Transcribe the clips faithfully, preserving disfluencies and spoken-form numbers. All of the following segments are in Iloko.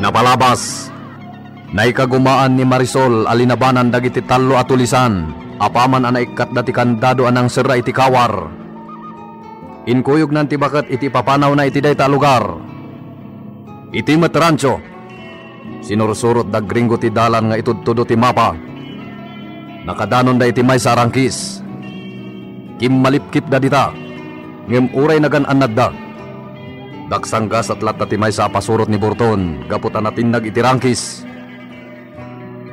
Napalabas, naikagumaan ni Marisol a linabanan dagiti tallo a tulisan apaman a naikkatda ti kandado a nangserra iti kawar. Inkuyognan ti baket iti ipapanawna iti dayta a lugar. Iti met rancho, sinursurot da Gringo ti dalan nga itudtudo ti mapa. Nakadanonda iti maysa a rangkis. Kimmalipkipda dita, ngem uray nagan-annadda, daksanggasat latta ti maysa a pasurot ni Burton gapu ta natinnag iti rangkis.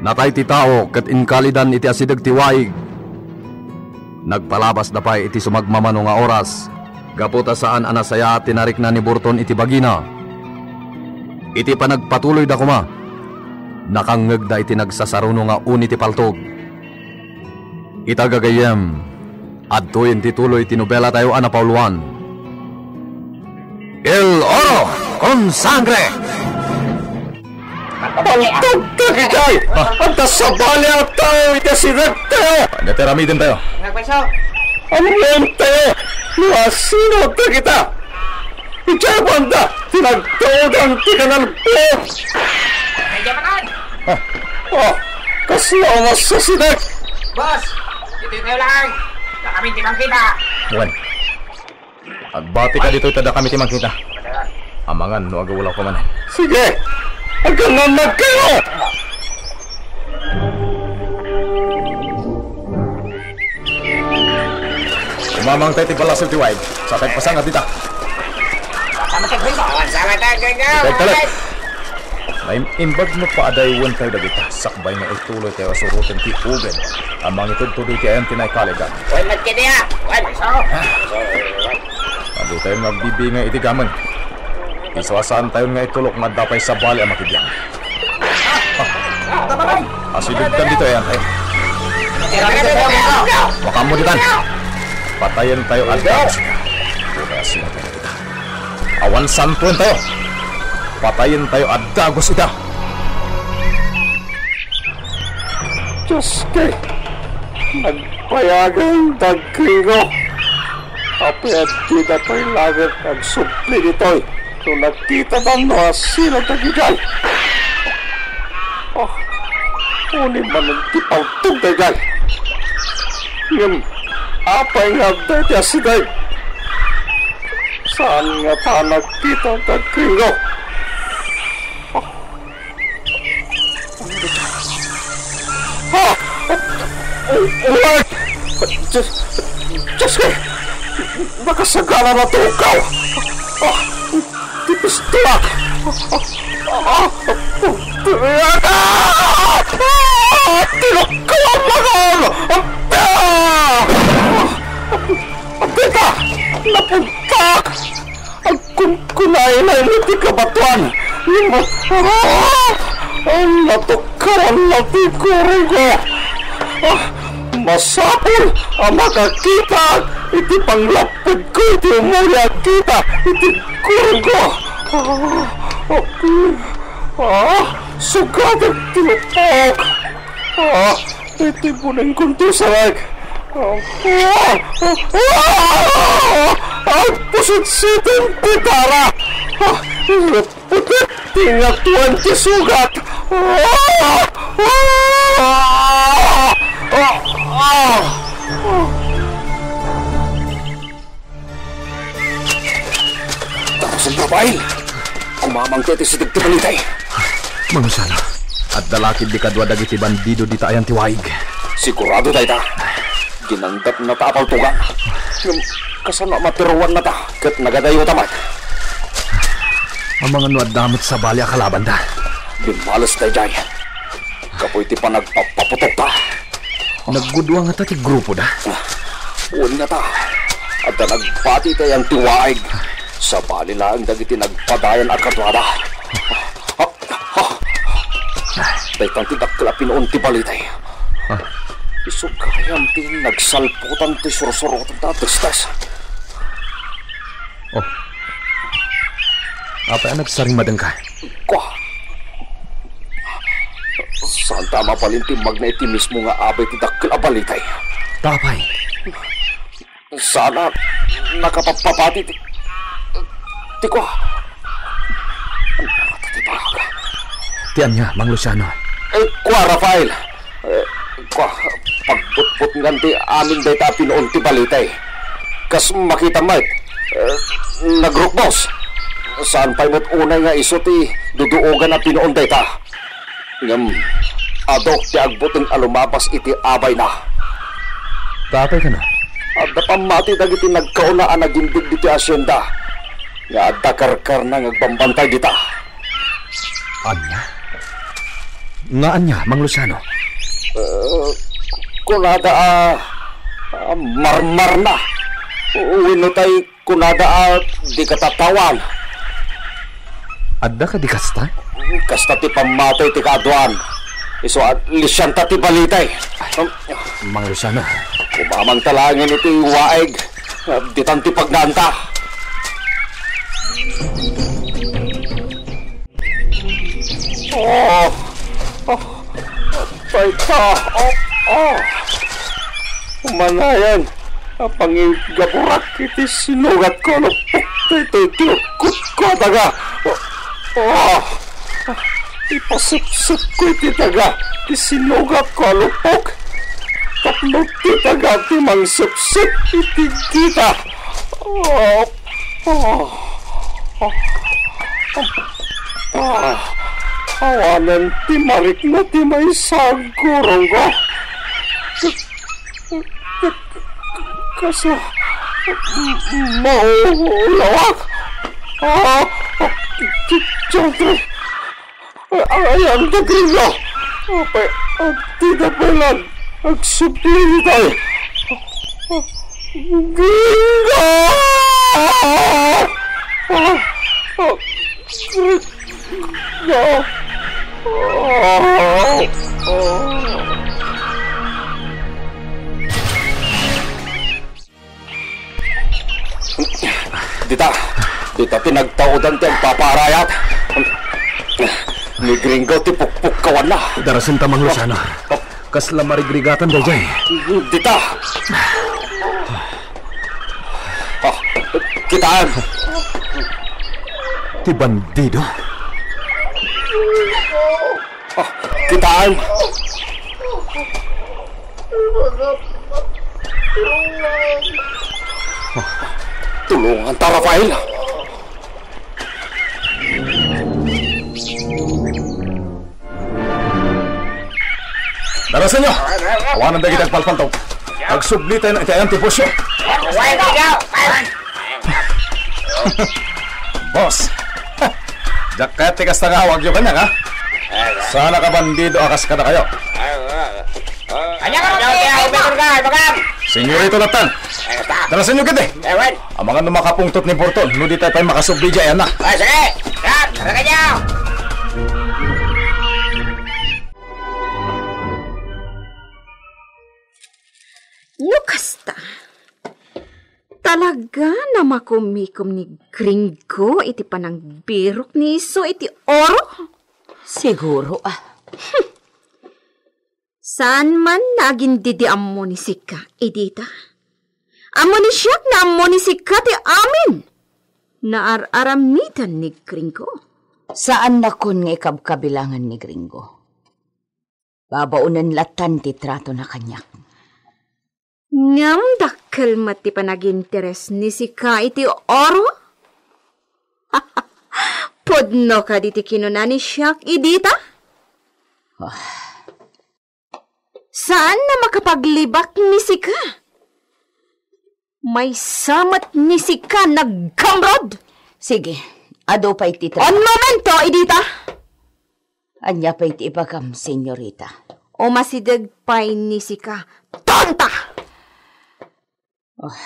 Natay ti tao ket inkalidan iti asideg ti waig. Nagpalabasda pay iti sumagmamano nga oras gapu ta saan a nasayaat ti narikna ni Burton iti bagina. Iti panagpatuloyda koma, nakangngegda iti nagsasaruno nga uni ti paltog. Ita gagayyem, adtoyen ti tuloy ti nobelatayo a napauluan, El Oro con Sangre! Paltog dagitoy! Adda sabali a tao iti asidegtayo! Ania ti aramidentayo? Ammentayo no asino dagita! Idiay banda ti nagtaudan ti kanal po! Ay, di ba? Oh, kasla a masasideg! Boss, ditoy kayo lang. Kami di bangkita. Wen, agbatika ditoy ta dakami ti mangkita. Amangan no agawulaw ka manen. Sige! Agannannag kayo! Umamang tayo ti balasil ti waig. Sa tayo pasang at dita. Awan sa mata, Gagaw! Tayo talag. May imbag mo pa adaywen tayo dagita. Sakbay nga ituloy tayo asuroten ti uged. Amang itudtudoy ti ayan ti naikaligan. Uy, mat ka diya! Uy! Adi tayo nga agbibingay iti gamen. Isu a saan tayo nga itulok nga adda pay sabali a makibiang. Asidegdan ditoy ayan tayo. Makammo ditan. Patayen tayo adda. Awan santoen tayo. Patayen tayo adda, Gus ita. Dioske, nagpayagen da Gringo. Apay a dida pay laeng agsubli ditoy no nakitadan no asino dagijay? Ah, uni manen ti paltog dagijay. Ngem apay nga adda iti asideg? Saan ngata a nakita da Gringo? Ah, Uy! Diyos, Diyos ko! Nakasagana na tukaw! Ah, tipis tulak! Ah, ah, tinukaw ang mga ano! Ah! Dita! Napuntak! Agkunkunay na iti kabatoan. Ah! Ang natukaran na ti kurong ko. Ah! Masapul a makakita iti panglapped ko iti umuli a kita iti kurong ko. Ah! Ah! Sugatek ti lupok. Ah! Iti buneng kunto sarag. Ah! Ah! Agpusit-siten ti dara. Ah! Putit ti ngatuan ti sugat. Ah! Ah! Ah! Ah! Tara, Sandra, bail! Kumamang ti asideg ti balitay. Manusana, adda lakid di kadua dagiti bandido dita ayan ti waig. Sigurado dayta. Ginanggatnata a paltogan. Ngem kasano a matiruannata ket nagadayota met? Amangan no adda met sabali a kalabanda. Bimmales daydiay. Kapuy ti panagpapaputokta. Naggudua ngata ti grupoda? Wen ngata, adda nagbati iti ayan ti waig. Sabali laeng dagiti nagpadayan a kaduada. Daytan ti dakkel a pinuon ti balitay. Ah. Isu gayam ti nagsalputan ti sursurotenda a testes. Oh. Apay a nagsarimadenka? Kua. Saanta a mabalin ti magna iti mismo nga abay ti dakkel a balitay. Ta apay? Saan a nakapapapati ti, ti kua. Ano nga ti bag? Ania, Mang Luciano? Eh, kua, Rafael. Eh, kua, pagbutbutngan ti amin dayta a pinuon ti balita. Kas makita met, eh, nagrukbos. Saan pay met unay nga isu ti duduogan a pinuon dayta. Ngem, adu ti agbuteng a lumabas iti abayna. Tatay kano? Adda pammati dagiti nagkauna a nagindig diti hacienda nga adda karkarna nga agbambantay dita. Ania? Nga ania, Mang Luciano? Eh, kunada a, a marmarna. Wenno tay kunada a di katatawan. Adda kadi kasta? Kasta ti pammati ti kaaduan. Isu a lisianta ti balita. Mang Luciano. Kumamangta laengen iti waig. Ditan ti pagnaanta. Oh! Oh! Dayta! Oh! Oh! Umanayan a panginggaburak iti sinugatko a lupok daytoy ti urkotko a daga. Oh! Oh! Ipasepsepko iti daga ti sinugatko a lupok tapno ti daga ti mangsepsep iti dita. Oh! Ah, ah, ah, awanen ti marikna ti maysa a gurongko. Kasla maulawak. Ah, ah, ti-, tiyantre. Ay, ay, ang gagawin mo? Apay, ang tinapalan. Agsubli tayo. Gringo! Ah! Ah! Ah! Gringo! Ah! Ah! Dita, dita ti nagtaudan ti agpapaarayat. Ni Gringo ti pukpukkawanna. Darasenta, Mang Luciano. Kasla marigrigatan daydiay. Dita. Ah, kitaan. Ti bandido. Ah, kitaan. Tulonganta, Rafael. Darasenyo! Awanen dagiti agpalpaltaw. Agsubli tayo iti ayan ti boss. Boss, diak kayat ti kasta nga awagyo kaniak, ha? Saan a kabandido a kas kadakayo? Ania ka, Senyorito lattan. Darasenyo kiti. Amangan no makapungtot ni Burton, no di tayo pay makasubli diay ayanna. Ah, sige. Sir, talaga niya. No kasta, talaga a makumikom ni Gringo iti panangbirok ni isu iti oro? Siguro, ah. Saan man nga agindidi ammo ni sika, Edita? Ammo ni siak nga ammo ni sika ti amin. Naar-aramidan ni Gringo. Saannakon nga ikabkabilangan ni Gringo. Babaonen lattan ti tratona kaniak. Ngem dakkel met ti panaginteres ni sika iti oro? Pudno kadi ti kinuna ni siak, Edita? Ah. Saan a makapaglibak ni sika? Maysa met ni sika naggamrod! Sige, adu pay ti tra- On momento, Edita! Ania pay ti ibagam, senyorita? Umasideg pay ni sika, tonta! Oh.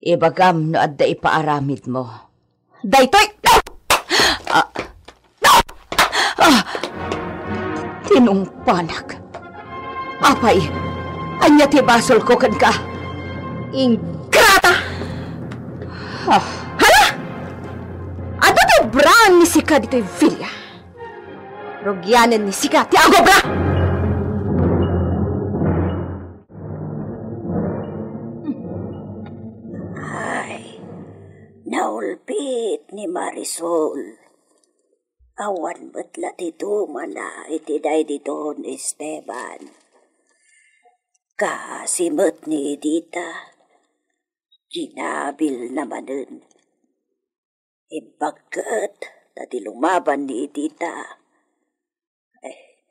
Ibagam no adda ipaaramidmo. Daytoy! Ah! Ah! Tinungpanak. Apay, ania ti basolko kenka? Ingrata! Ah. Hala! Adda ti obraan ni sika ditoy villa. Rugianen ni sika ti agobra! Ay, naulbit ni Marisol. Awan met la ti dumana iti daydi Don Esteban. Kaasi met ni Edita, ginabilna manen. Imbag ket ta di lumaban ni Edita. Eh,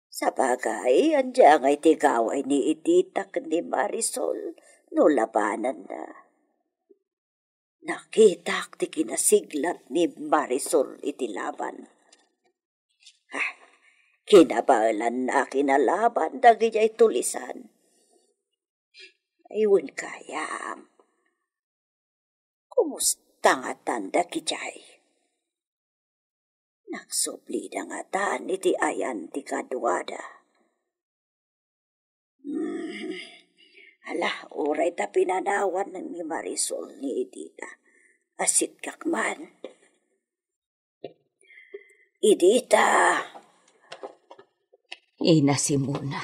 sabagay, ania ngay ti gaway ni Edita ken ni Marisol no labananna? Nakitak ti kinasiglat ni Marisol iti laban. Ah, kinabaelanna a kinalaban dagidiay tulisan. Ay, wen kayam. Kumusta ngatan dagidiay? Nagsublida ngatan iti ayan ti kaduada? Hmm. Ala, uray ta pinanawan ni Marisol ni Edita. Asitkak man. Edita. Ina Simona.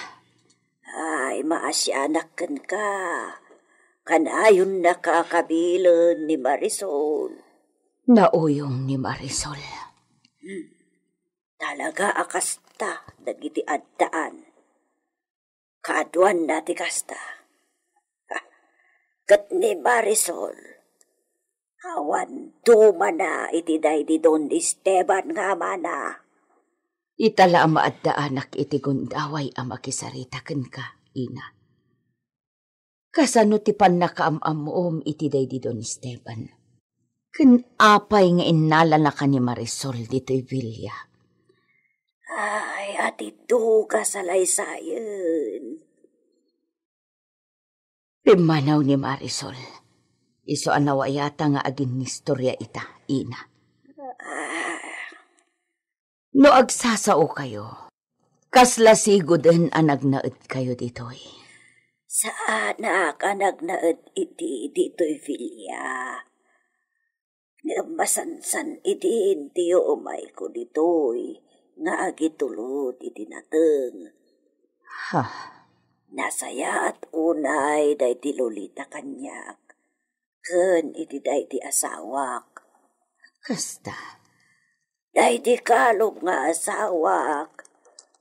Ay, maasianak kenka. Kanayonnaka a kabilen ni Marisol. Nauyong ni Marisol. Hmm. Talaga a kasta dagiti addaan. Kaaduanna ti kasta. Ha, ket ni Marisol, awan dumana iti daydi Don Esteban nga amana. Ita la a maaddaanak iti gundaway a makisarita kenka, ina. Kasano ti pannakaam-ammom iti daydi Don Esteban? Ken apay nga innalanaka ni Marisol ditoy villa? Ay, ati duga salaysayen. Pimmanaw ni Marisol. Isu a nawayata nga aginnistoria ita, ina. Ah. No agsasaokayo, kasla siguden a nagnaedkayo ditoy? Saanak a nagnaed iti ditoy villa. Ngem masansan idin ti yumayko ditoy nga agitulod iti nateng. Ha? Nasayaat unay daydi Lolita kaniak ken iti daydi asawak. Kasta. Daydi Caleb nga asawak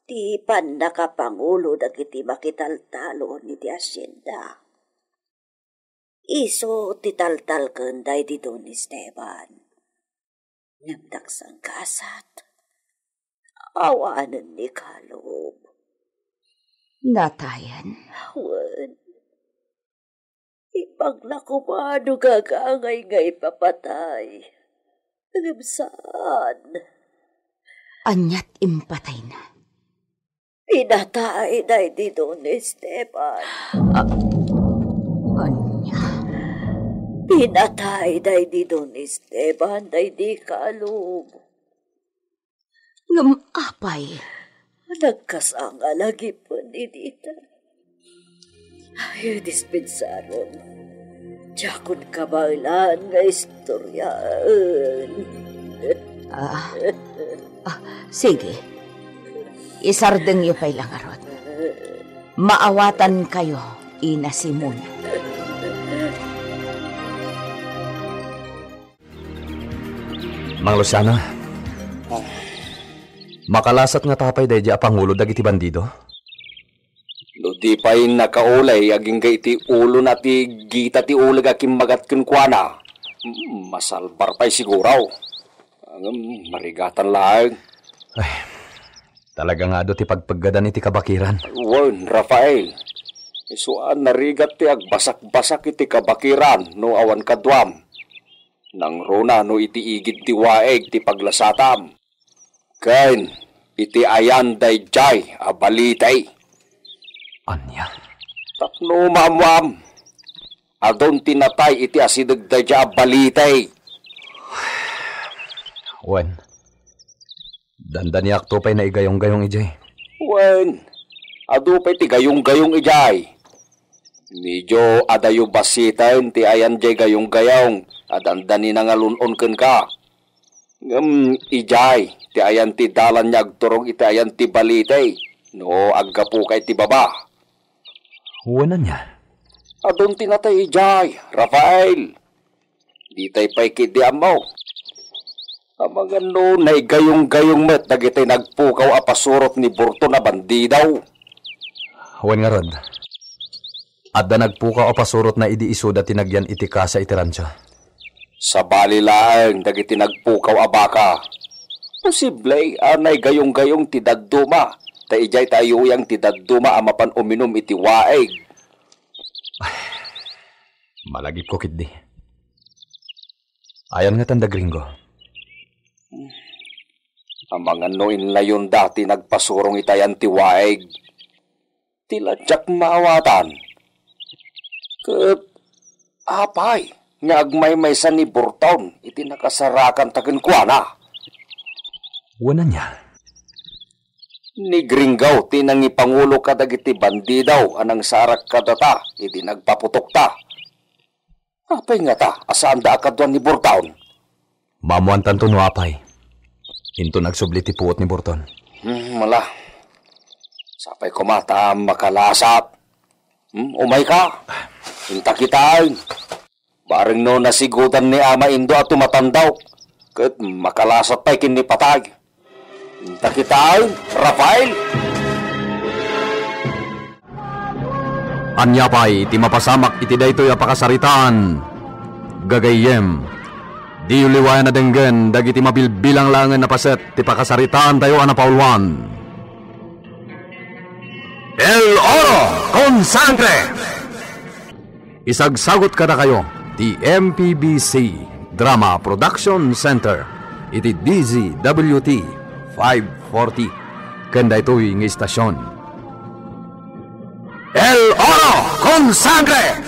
ti pannakapangulo dagiti makitaltalon iti hacienda. Isu ti taltalken daydi Don Esteban. Ngem nagsanggasat, awanen ni Caleb. Natayen? Wen. Imbag la koma no gagangay nga ipapatay. Ngem saan. Aniat impatayna? Pinatay daydi Don Esteban. Ah, ania? Pinatay daydi Don Esteban, daydi Caleb. Ngem apay? Nagkasanga la gipen ni Edita. Ay, dispensaron. Diakon kabaelan nga istoriaen. Ah, ah, sige. Isardengyo pay la ngarud. Maawatankayo, Ina Simona. Mang Luciano, ah, makalasat ngata pay daydiay a pangulo dagiti bandido? No di pay nakaulay agingga iti ulona ti gita ti uleg a kimmagat kenkuana, mm, masalbar pay siguro. Ngem marigatan laeng. Ay, talaga nga adu ti pagpeggadan iti kabakiran. Wen, Rafael. Isu a narigat ti agbasakbasak iti kabakiran no awan kaduam. Nangruna no iti igid ti waig ti paglasatam. Ken iti ayan daydiay a balitay. Ania? Tapno maammuam, adun ti natay iti asideg daydiay a balitay. Wen, dandaniakto pay naigayonggayong idiay. Wen, adu pay ti gayonggayong idiay. Medio adayo basiten ti ayan diay gayonggayong a dandanina nga lun-on kenka. Ngem idiay ti ayan ti dalan nga agturong iti ayan ti balitay no aggapuka iti baba. Wen, ania? Adun ti natay idiay, Rafael. Ditay pay ketdi ammo. Amangan no naigayong-gayong met dagiti nagpukaw a pasurot ni Burton a bandido. Wen ngarud, adda nagpukaw a pasurotna idi isuda ti nagyan iti kasa iti rancho. Sabali laeng dagiti nagpukaw a baka. Posible a naigayong-gayong ti dadduma, ta idiay ta ayuyang ti dadduma a mapan uminum iti waig. Malagipko ketdi. Ayan ngatan da Gringo? Amangan no inlayonda ti nagpasurong itayan ti waig. Ti la diak maawatan. Ket apay nga agmaymaysa ni Burton iti nakasarakanta kenkuana? Wen ania? Ni Gringo ti nangipangulo kadagiti bandido a nangsarak kadata idi nagpaputokta. Apay ngata a saanda a kaduan ni Burton? Maammoantanto no apay. Inton agsubli ti puot ni Burton. Hmm, mala. Sapay koma ta makalasat. Hmm, umayka. Inta kitaen. Bareng no nasigudan ni Ama Indo a tumatandok, ket makalasat pay ken ni patay. Inta kitaen, Rafael. Ania pay ti mapasamak iti daytoy a pakasaritaan? Gagayyem, diyo liwayan a denggen dagiti mabilbilang laengen a paset ti pakasaritaantayo a napauluan. El Oro con Sangre! Isagsagut kadakayo ti M P B C Drama Production Center iti D Z W T five forty ken daytoy nga istasion. El Oro con Sangre!